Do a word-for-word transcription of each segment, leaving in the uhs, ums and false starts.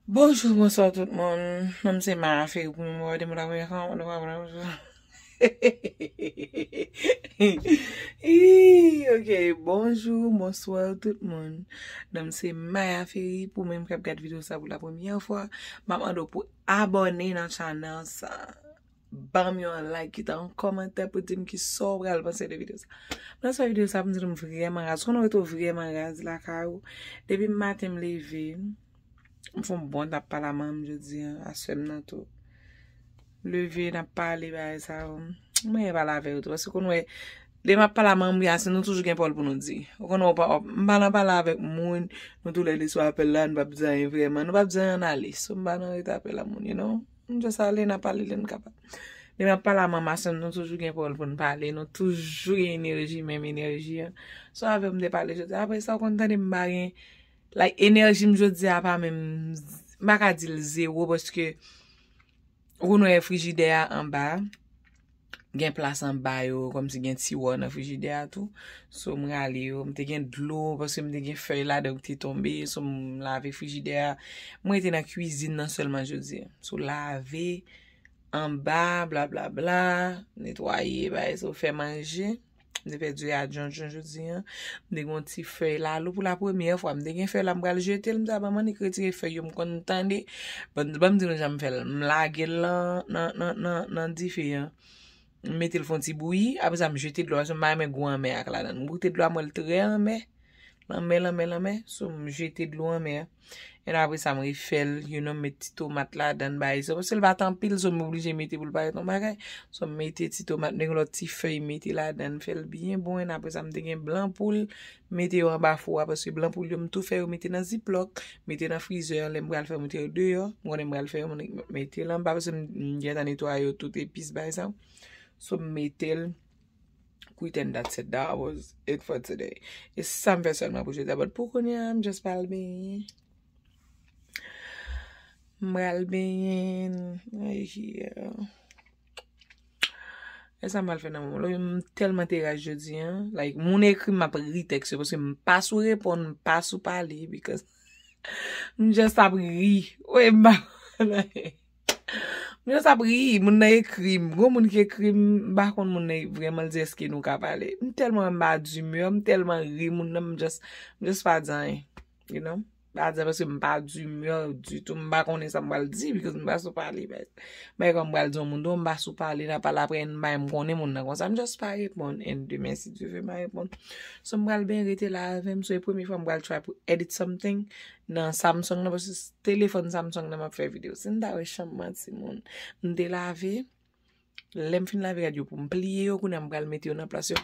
Bonjou, bonswa tout moun. Non m se Maya Ferry pou moun mwen de mwen la premye fwa. Ii, ok, bonjou, bonswa tout moun. Non m se Maya Ferry pou menm k ap gad videyo sa pou la premyè fwa. M ap mande w pou abòne nan channel sa. Ban m yon like, kite yon kòmantè pou di m kisa w pral panse de videyo sa. M nan fè videyo sa pou m di nou m vrèman raz. Konnen w ret ou vrèman raz lakay ou. Depi maten m leve, m fè yon bon tan ap pale a manman m jodi a, aswè m nan tou. Leve, n ap pale bagay sa yo. Mwen pale avè yo tou, paske konnen w wè, lè m ap pale a manman m, wi, ase nou toujou gen pawòl pou nou di. Ou konnen w pa, m pa nan pale avèk moun, nou tou lè li sou apèl la, nou p ap di anyen vrèman, nou p ap di anyen, ann ale. So, m pa nan rete apèl a moun, you know? M just ale, n ap pale lè n kapab. Lè m ap pale a manman, ase nou toujou gen pawòl pou n pale, nou toujou gen enèji, menm enèji an. So, avè w m te pale jodi a. Apre sa, ou konn tande m pa gen, like, enèji m jodi a pa menm, m pa ka di l zewo, paske ou konnen w wè frijidè a anba, gen plas anba yo, kòmsi gen tiwa nan frijidè a tou. So, m rale yo, m te gen dlo, paske m te gen fèy ladan ki te tonbe, so, m lave frijidè a. Mwen rete nan kwizin nan sèlman jodi a. So, lave, anba, bla, bla, bla, netwaye, bagay sa, fè manje. M te fè diri a djondjon jodi a. M te gen yon ti fèy lalo pou la premyè fwa. M te gen fèy la, m pral jete l, m di a ban m annik retire fèy yo, m konn tande. Ban, ban m di nou jan m fè l. M lage l nan, nan, nan, nan, nan dife a. M mete l fè yon ti bouyi, apre sa m jete dlo a, paske m pa renmen gou anmè a k ladan l. M goute dlo a, m wè l trè anmè. Lanmè, lanmè, lanmè. So, m jete dlo anmè a. And apre sa, m refè l, you know, m met ti tomat ladan l, bagay sa. Paske l pa t anpil, so m oblije mete pou l parèt yon bagay. So, m mete ti tomat, m te gen lòt ti fèy, m mete ladan l, m fè l byen bon. And apre sa, m te gen blan poul, m mete yo anba fou a, paske blan poul yo, m tou fè yo mete nan ziplòk, mete nan frizè, lè m pral fè yo, m mete yo deyò, m konnen m pral fè yo, m mete l anba, paske m, m gentan netwaye yo tout epis, bagay sa. So, m mete l. Quit and that's it. That was it for today. E sa m fè sèlman pou jodi a. But pou kounye a, m just pral benyen. M pral benyen. Ay, yeah. E sa m pral fè nan moman. M tèlman te raz jodi a. Like, moun ekri m, m ap ri tèks yo. Paske m pa sou reponn, m pa sou pale. Because m just ap ri. Wi, m pa M just ap ri, moun nan ekri m. Gon moun ki ekri m, m pa konn moun nan vrèman l di èske nou ka pale. M tèlman m pa dimè, m tèlman ri moun nan, m just, m just pa di anyen. You know? M pa di anyen paske m pa dimè ditou. M pa konnen sa m pral di, because m pa sou pale, but, men kòm m pral di yon moun, m pa sou pale, n ap pale apre, m pa menm konnen moun nan konsa. M just pa reponn, and demen, si Dye vle, m a reponn. So, m pral byen rete la avè m. So, e premye fwa m pral try pou edit something nan Samsung nan, paske telefòn Samsung nan m ap fè videyo. Si n ta wè chanm mwen, timoun. M te lave. Lè m fin lave rad yo pou m pliye yo, kounye a m pral mete yo nan plas yo.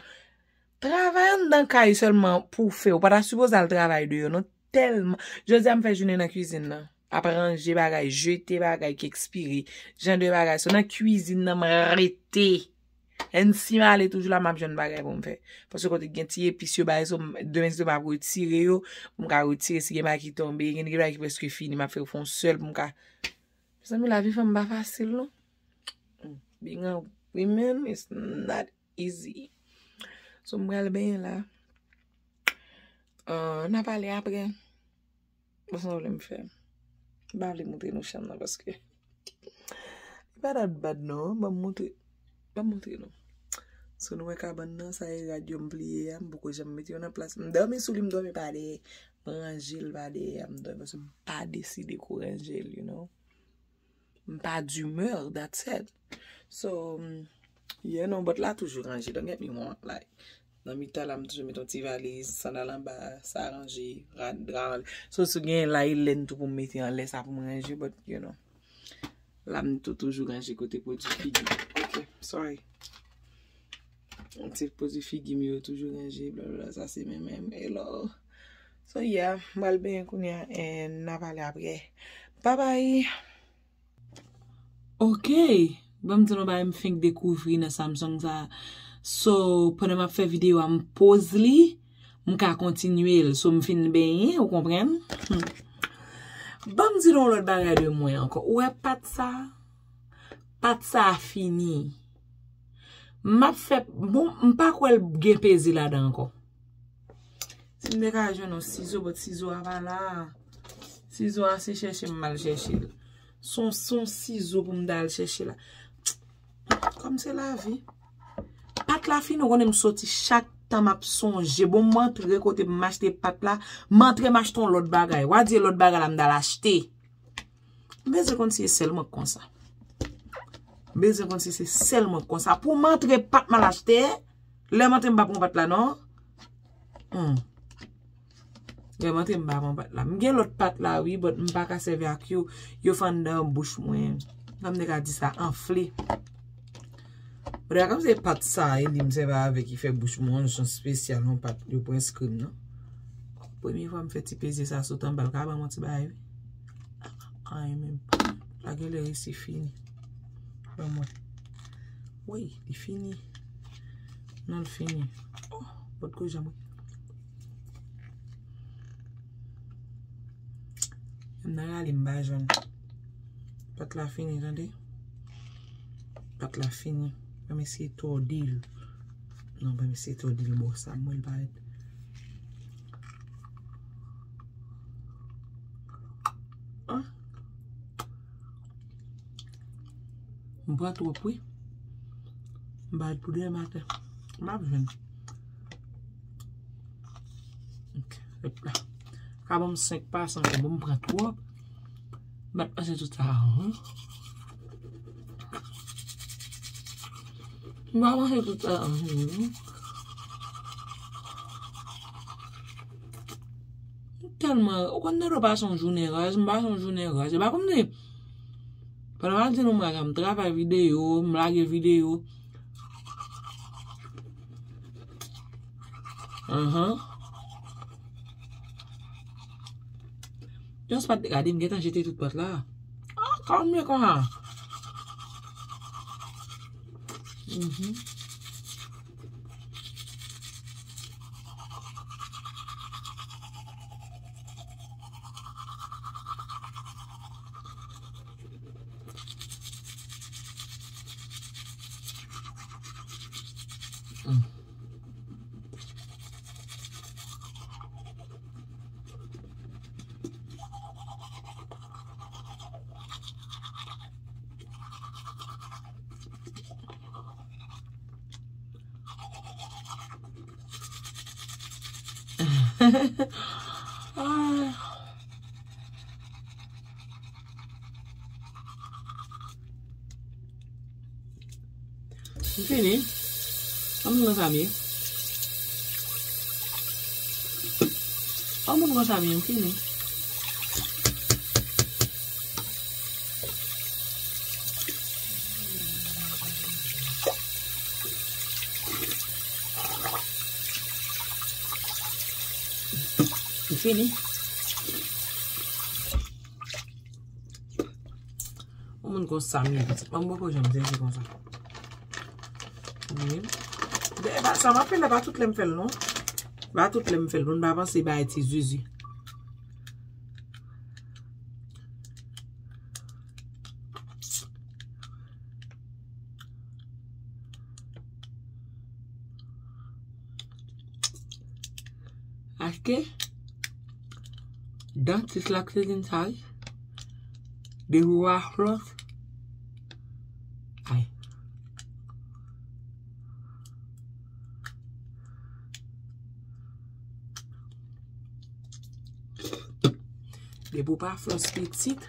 Travay anndan kay sèlman pou fè. Ou pa ta sipoze al travay deyò, non. Tèlman. Jodi a m fè jounen nan kwizin nan. Ap ranje bagay, jete bagay ki ekspire. Jan de bagay. So nan kwizin nan m rete. And si m ale toujou la, m ap jwenn bagay pou m fè. Paske kote gen ti epis yo, bagay sa, demen si m ap retire yo, pou m ka retire, si gen bagay ki tonbe, gen de bagay ki prèske fini, m ap fè yo fè yon sèl pou m ka. Mezanmi, lavi fanm pa fasil, non. Being a woman is not easy. So, m pral benyen la. Uh, n a pale apre. Bon, sa w vle m fè? M pa vle montre nou chanm nan paske li pa that bad non. Ban m montre, ban m montre nou. So nou wè kabann nan, sa e rad yo m pliye a, m poko janm mete yo nan plas. M dòmi sou li, m dòmi pa dèyè. M ranje l pa dèyè a, m dòmi paske m pa deside ko ranje l, you know. M pa dimè, that's it. So, mm, yeah, non, but la toujou ranje. Don't get me wrong, like, nan mitan la, m toujou met yon ti valiz, sandal anba, sa ranje, rad, dra anlè. So, si gen layi lèn tou pou m mete anlè sa pou m ranje, but, you know, la m tou toujou ranje kote pwodui figi. Ok, sorry. Ti pwodui figi m yo toujou ranje, blablabla, sa se men menm. Hello. So, yeah, m pral benyen kounye a, and n a pale apre. Bye bye. Ok, ban m di nou bagay m fenk dekouvri nan Samsung sa. So, pandan m ap fè videyo a, m poz li, m ka kontinye l. So, m fin benyen, ou konprann? Hmm. Ban m di nou yon lòt bagay de mwen ankò. Ou wè pat sa? Pat sa fini. M ap fè, bon, m pa kwè l gen peze ladan ankò. Si m te ka jwenn yon sizo, but sizo a pa la. Sizo a se chèche m al chèche l. Se yon, se yon sizo pou m ta al chèche la. Kòm se lavi. Pat la fini, ou konnen m soti chak tan m ap sonje. Bon, m antre kote m achte pat la, m antre m achte yon lòt bagay. W a di e lòt bagay la m t al achte. M bezwen konn si e sèl mwen k konsa. M bezwen konn si se sèl mwen k konsa. Pou m antre pat m al achte, lè m antre m pa pran pat la non. Hmm. Lè m antre m pa pran pat la. M gen lòt pat la wi, but m pa ka sèvi ak yo. Yo fè anndan bouch mwen. Kòm m te ka di sa, anfle. Brè, kòm se pat sa e li m sèvi avèk ki fè bouch mwen yon jan espesyal, yon pat yo pran enskri m nan. Premye fwa m fè ti peze sa sot anba l ka ban m yon ti bagay wi. Ay menm. La genlè resi fini. Ban mwen. Wi, li fini. Non, l fini. Oh, bòt ko janm wi. M nan rale m pa jwenn. Pat la fini, tande. Pat la fini. Ban m eseye tòde l. Non, ban m eseye tòde l bò sa, m wè l parèt. Ah. M pran twòp wi. M pa ret pou demen maten. M ap jwenn. Ok, ret la. Ka ban m senk pa san bon, m pran twòp. M pa t panse tout sa, hmm. M pa panse tout sa, hmm. Tèlman, ou konn Nero pase yon jounen raz, m pase yon jounen raz. E pa kòmsi, pandan m ap di nou m raz, m travay videyo, m lage videyo. Anhan. Just pa t gade, m gentan jete tout pòt la. Ah, kalme konsa. Mhm. Ah. M fini. An moun konsa m ye. An moun konsa m ye, m fini. M fini. Yon moun konsa m ye pitit. Mwen m poko janm sezi konsa. Wi. E pa, sa m ap fè la, pa tout lè m fè l non. Pa tout lè m fè l. Moun pa panse bagay ti zuzu. Achte dantis la ki te di m sa wi. Depi w a flòs. Ay. Depi w pa flòs pitit,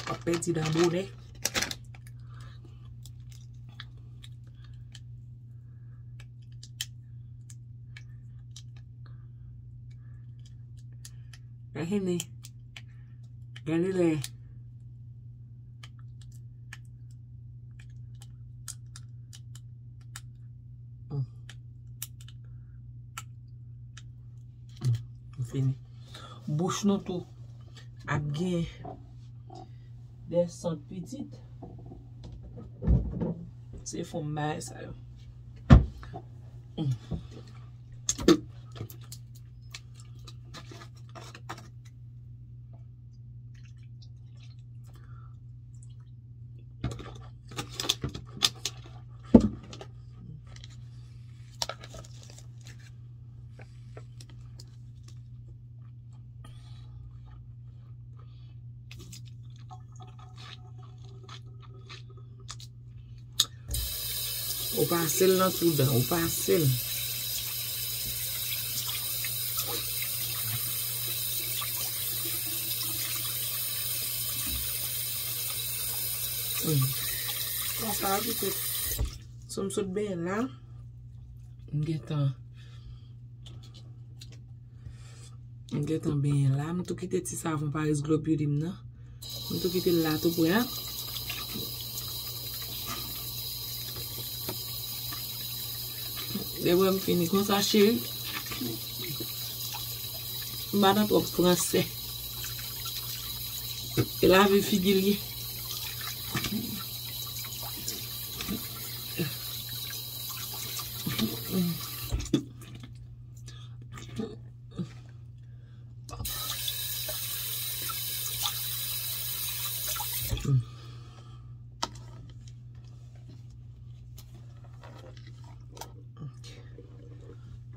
w ap pèdi dan bonè. Gade lè. Fini. Bouch nou tou ap gen de sant pitit. Se fon bagay sa yo. Ou pase l nan twou dan, ou pase l. Hmm. Konsa, pitit. So, m sot benyen la. M gentan. M gentan benyen la. M tou kite ti savon Paris Glow Beauty m nan. M tou kite l la tou pre, a. Depi m fini konsa, cheri. M pa nan twòp fransè. E lave figi l ye.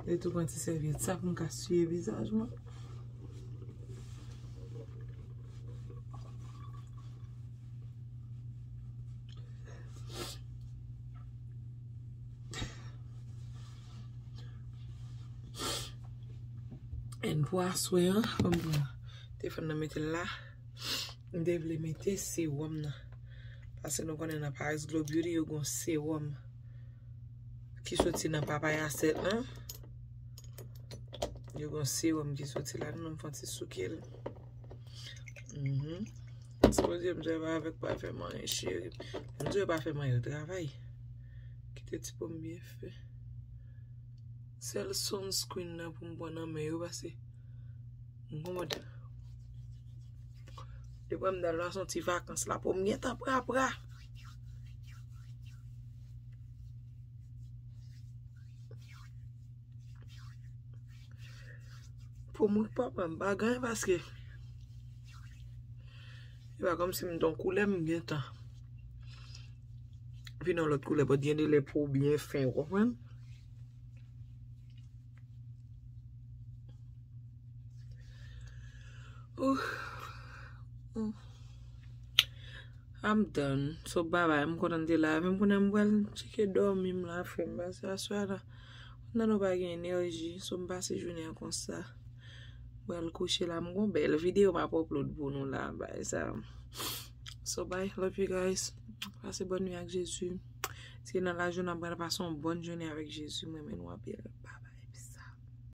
Li tou pran ti sèvyèt sa pou m ka siye vizaj mwen. And pou aswè an, ban m pran telefòn nan mete l la. M te vle mete sewòm nan. Paske nou konnen nan Paris Glow Beauty, yo gon sewòm ki soti nan papaya sèt lan. Yo gon sewòm ki soti la, nou fè ti souke l. Mhm. Sipoze m travay avèk pa fè m anyen, cheri. M di yo pa fè m anyen, yo travay. Kite ti po m byen fè. Sèl sunscreen nan pou m pran nan men yo, paske m konprann. Depi m nan la, se yon ti vakans la, po m gentan pra pra. Po m pa pran, m pa gen, paske e pa kòmsi m t yon koulè, m gentan vin yon lòt koulè, but gen de lè po byen fen, ou konprann? Ooh. Mm. I'm done. So, bye bye. M kontan de la. Menm kounye a m pral tcheke dòmi m la, frè m. Paske aswè a la, nan nou pa gen enèji. So, m pase jounen an konsa. M pral kouche la. M gon bèl videyo m ap upload pou nou la. Bay sa. So, bye. Love you guys. Pase bòn nwi ak Jezi. Si nan lajounen, n ap pral pase yon bòn jounen avèk Jezi. M renmen nou anpil. Bye bye.